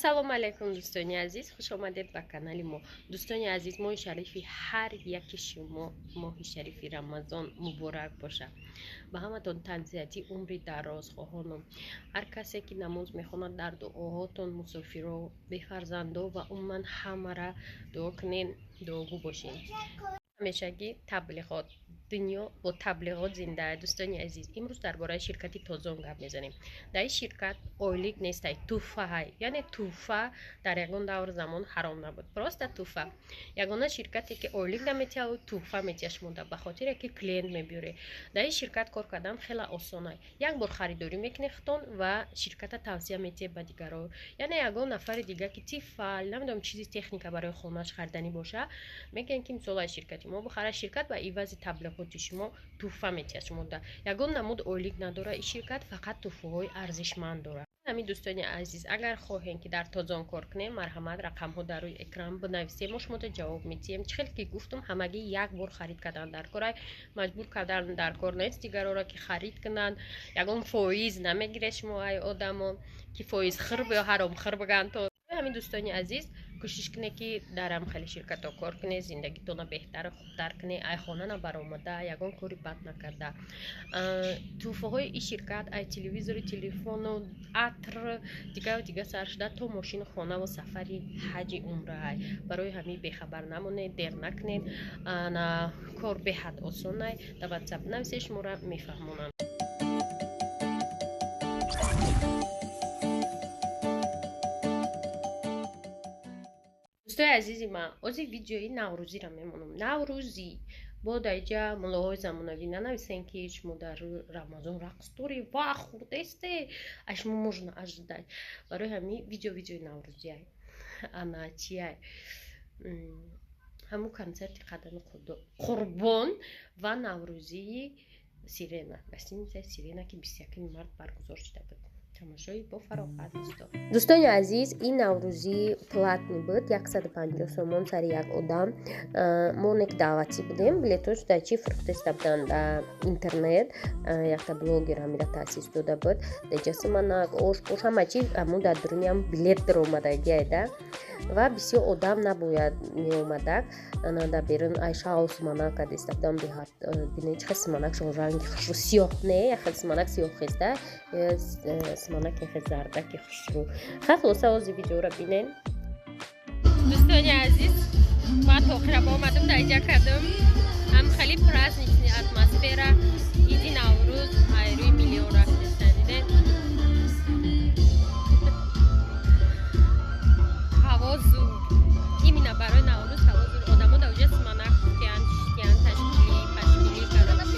Ассалому алайкум, дӯстони азиз, хуш омадед ба канали мо. Дӯстони азиз, моҳи шарифи ҳар яки шумо, моҳи шарифи Рамазон муборак бошад. Ба ҳаматон тансиҳатӣ, умри дароз хоҳонам. Ҳар касе ки намоз мехонад, дар дуоҳотон мусофиро, бефарзандо ва умуман ҳамара дуо кунен, дуогӯ бошен. Ҳамешагӣ таблиғот, дунё бо таблиғот зинда. Дӯстони азиз, имрӯз дар бораи ширкати Тозон гап мезанем. Дар ин ширкат ойлик нестай, тӯҳфаҳай. Яъне тӯҳфа дар ягон давр замон ҳаром набуд, просто тӯҳфа. Ягона ширкате ки ойлик наметиҳад, тӯҳфа метиҳад шумода, ба хотире ки клиент мебиёре. Дар ин ширкат кор кардан хеле осонай. Як бор харидорӣ мекунед худтон ва ширката тавсия метиҳед ба дигарон. Яъне ягон нафари дига ки Тефал, намедонам, чизи техника барои хонааш хариданӣ боша, мегӯянд ки мисол аз ширкати мо бихара, ширкат ба ивази таблиғоти шумо тӯҳфа метиҳад шумода. Ягон намуд ойлик надорад ин ширкат, фақат тӯҳфаҳои арзишманд дорад. Ҳамин, дӯстони азиз, агар хоҳем ки дар Тозон кор кунем, марҳамат, рақамҳо дар рӯи экран, бинависем, мо шумода ҷавоб медиҳем. Чӣ хел ки гуфтум, ҳамагӣ як бор харид кардан дар кор, маҷбур кардан дар кор нест дигарора ки харид кунанд. Ягон фоиз намегиред шумо ай одамо ки фоиз хирб ё ҳаромхир бигӯянд. То ҳамин, дӯстони азиз, кӯшиш кунед ки дар ҳам хеле ширкатҳо кор кунед, зиндагитонро беҳтару хубтар кунед, ай хона набаромада, ягон кори бад накарда. Тӯҳфаҳои ин ширкат ай телевизору, телефону, атр, дигару дига сар шуда то мошину, хонаву сафари ҳаҷи умраай. Барои ҳамин бехабар намонед, дер накунед. Кор беҳад осонай. Дар Ватсап нависед, шуморо мефаҳмонам. Дӯстои азизи ман, ози видеои наврӯзиро мемонам. Наврӯзӣ бо даиҷа муллоҳои замонавӣ нанависен ки шумо дар Рамазон рақс дорӣ ва хурдесте, а шумо можно ожидать. Барои ҳамин видео видеои наврӯзиай. Ана чиай, ҳамун консерти Қадами Қурбон ва наврӯзии Сирена, гостиницаи Сирена, ки 21-уми март баргузор шуда буд. Тамошои бо фароғат, дӯстон. Дӯстони азиз, ин наврӯзӣ платный буд, 150 сомон сари як одам. Мо не ки даъватӣ будем, билетҳош дар чи фурӯхтеста буданд дар интернет. Якта блогер ҳамира таъсис дода буд. Даҷа суманак, ош пош, ҳама чи ҳамун дар дуруни ҳам билет даромадагиайда ва бисёр одам набояд меомадак. Дар берун айшао суманак кардеста будам, беҳад бинед, чӣ хел суманакшон ранги хушрӯ, сиёҳ не, яхел суманак сиёҳ хеста, суманаки хел зардаки хушрӯ. Ха, хулоса, ози видеоро бинен. Дӯстони азиз, ман то охира омадам, дар иҷа кардам ҳам хеле праздничный атмосфера иди Наврӯз. Айрӯи миллион рафтеста, дидед, ҳаво зур, именно барои Наврӯз ҳаво зур. Одамо дар оҷа суманак пухтиянд, шиштиянд, ташкилӣ пашкилӣ карданд.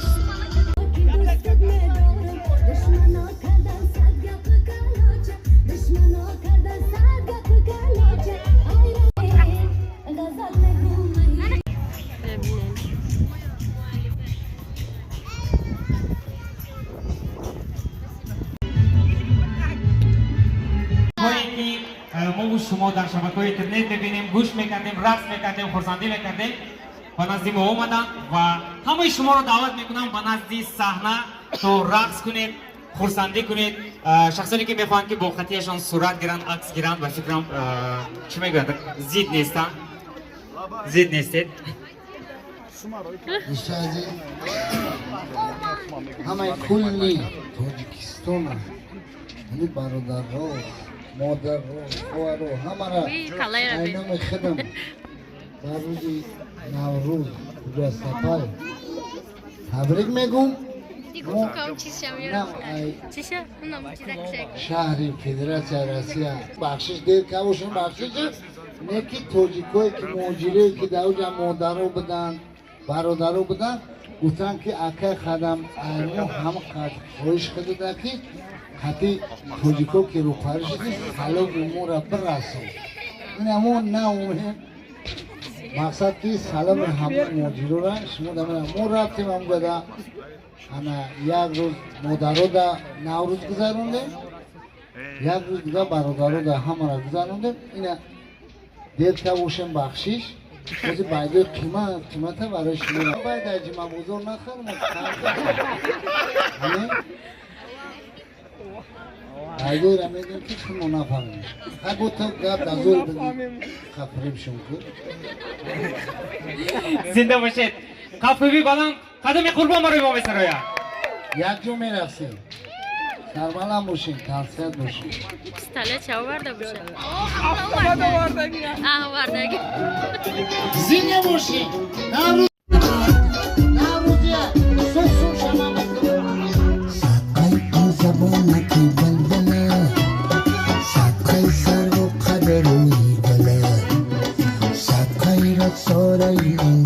Душмано кардан сад гапи калоча, душмано кардан сад гапи калоча, ғазал мегӯм. Бинен. Ҳое ки мову шумо дар шабакаҳои интернет мебинем, гӯш мекардем, рақс мекардем, хурсандӣ мекардем, ба назди мо омаданд ва ҳамаи шуморо даъват мекунам ба назди саҳна, то рақс кунед, хурсандӣ кунед. Шахсоне ки мехоҳанд ки бо қатияшон сурат гиранд, акс гиранд, ба фикрам, чӣ мегӯянд, зид нестанд, зид нестед. Дӯстони азиз, ҳамаи кулли Тоҷикистона, ҳами бародарҳо, модарҳо, хоҳарҳо, ҳамара ай номи худам ба рӯзи Наврӯз хуҷастапай табрик мегӯм. Ай шаҳри Федератсияи Россия, бахшиш, дер кабошем, бахшиш, не ки тоҷикое ки муҳоҷирое ки дар оҷа модаро буданд, бародаро буданд, гуфтанд ки акай Қадам, аймо ҳама хоҳиш кардада ки қати тоҷико ки рӯпарӣ шудем, саломи моро бирасон. Ин ҳамо наомем, мақсад ки саломи ҳама муҳоҷирора шумо дамена. Мо рафтем ҳамгада, ана як рӯз модарода Наврӯз гузарондем, як рӯз дига бародарода, ҳамаро гузарондем. Ина дер кабошем, бахшиш. Ози байдои қимат қимата барои шумо байда ҷимабозор нахарм. Айдора мегӯям, ки шумо нафаҳмед. Ҳа, бо то гап дар зур хафриб шум ку. Зинда бошед. Қафқӯбии баланд, Қадами Қурбон барои мо месарояд. Якҷо мерақсем. Сарбаланд бошем, тансиҳат бошем. Пистолет ча оварда бошад? Овардаги. Зинда бошем. Наврӯз, Наврӯзия сусу шама. Садқаи забонаки балбала, садқаи сарву қадрӯи гала, садқаи рақсораи ин.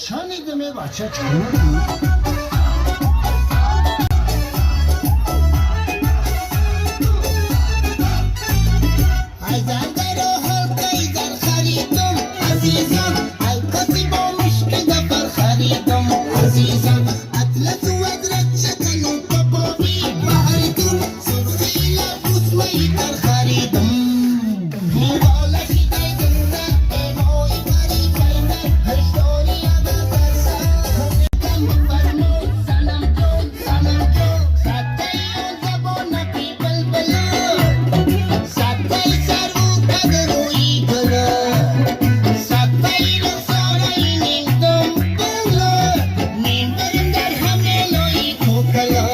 Шанидаме, бача, чӣ? Ай заргаро ҳалқаи зар харидум, азизам, алқаси бо мушки зафар харидум, азизам, атласу адрат шакану папови баҳритун сурхи лабусмаи тар харидум. Ҳивола шидай зинда эмои пари пайда ҳаштори ада тарса кам бифармуд, санам ҷон, санам ҷон, садқаи он забонаки балбала, садқаи сарву қадрӯи гала, садқаи рухсораи нимдум бала, мебарем дар ҳама лои кӯкала,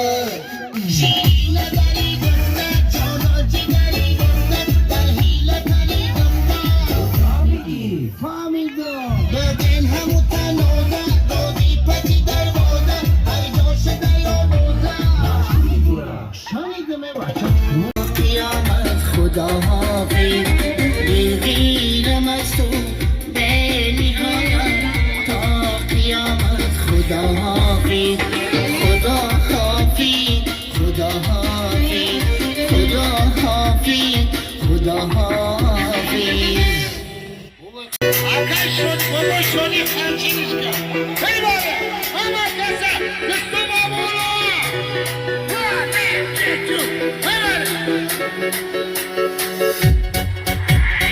ширинагари гуфта, ҷоно ҷигари гуфта, дар ҳила кари гуфта. Фаҳмидам. Баден ҳаму таноза рози паси дарвоза ҳар ҷо шуда ёбоза. Шанидаме, бача. Қиёмат худо ҳофиз, беғирам аз ту бениҳоят, то қиёмат худо ҳофиз, худо ҳофиз, худо ҳофиз, худо ҳофиз, худо ҳофиз. Акай шон, бобо шони ханчинишка. Ҳейбара, ҳама каса, дастума боло. One, two, ҳейбара.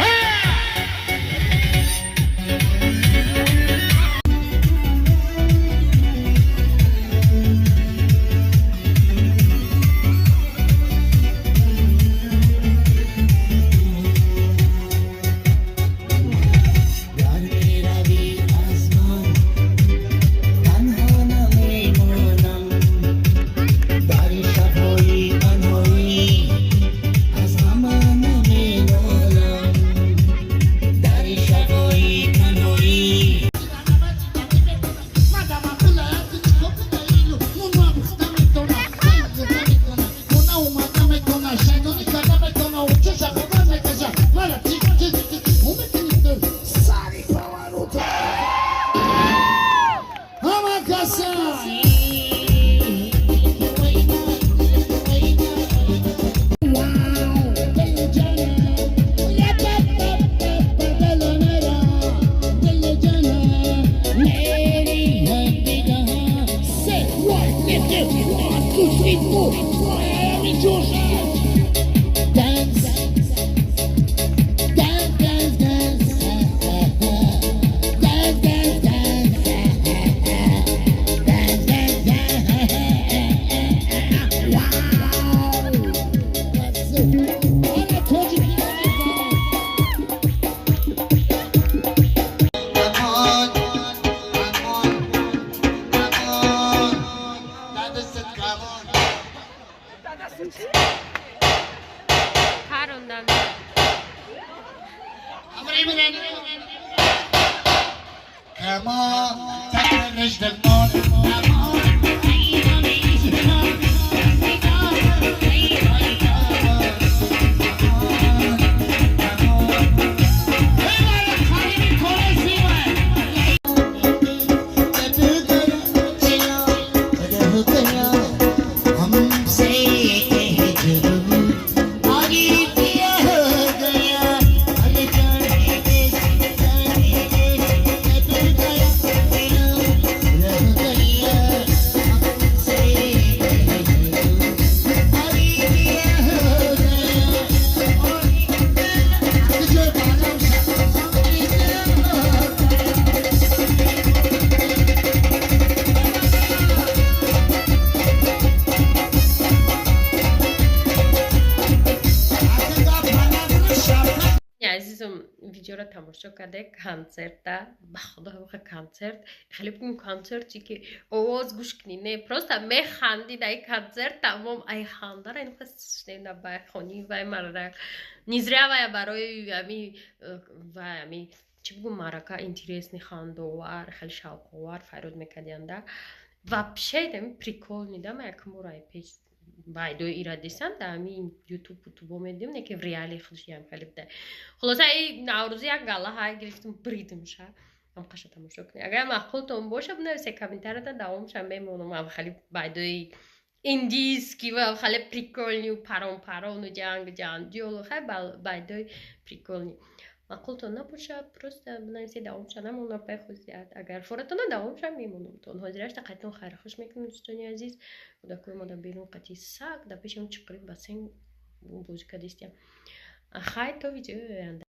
Ҳа! Гар меравӣ аз ман, танҳо намемонам, дар шабҳои танҳоӣ аз ҳама наменолам, дар шабҳои танҳоӣ. Сари поворота. Ҳама каса. One, two, three, four, five, Dance, dance, dance, dance, dance, dance, dance, dance, dance, dance. Wow! Ана тоҷики. Come on, come on, come on. That come on. Парондан. Come on, take the Come on. हमसे कह जरूर आगे पिया हो गया, अरे जाने दे, जाने दे, कब गया तेरा रह गया। Видеоро тамошо карде, концерта, ба худо, ҳамаха концерт хеле бигум, концерти ки овоз гӯш кунӣ, не, просто механди дар концерт, тамом. Ай хандара вай хони вай марра не зря вая барои ами вай ами чӣ бигум, марака интересный, хандовар, хеле шавқовар фарёд мекардианда. Вообще ами прикольный да. Ма якум бора ай пеш байдои ира дисам, да ами ютуб ютубо медидим, не ки в реале худшиям хеле буда. Хулоса, и наврӯзи як гала ҳай гирифтум, бридимша. Ҳам қаша тамошо кунед. Агар маъқултон боша, бинависе комментарияда, давомша мемонам. Ам хеле байдои индийский ва хеле прикольный, парон парону ҷанг ҷанҷолу хай байдои прикольный. Маъқултон набоша, просто бинависе, давомша намонам пай хусият. Агар форатона, давомша мемонамтон. Ҳозирашта қайтон хайрхуш мекунем, дӯстони азиз. Кӯдакои мо дар берун қати саг дар пешам чиқирид, бассейн бозӣ кардистиям. Хай, то видеои оянда.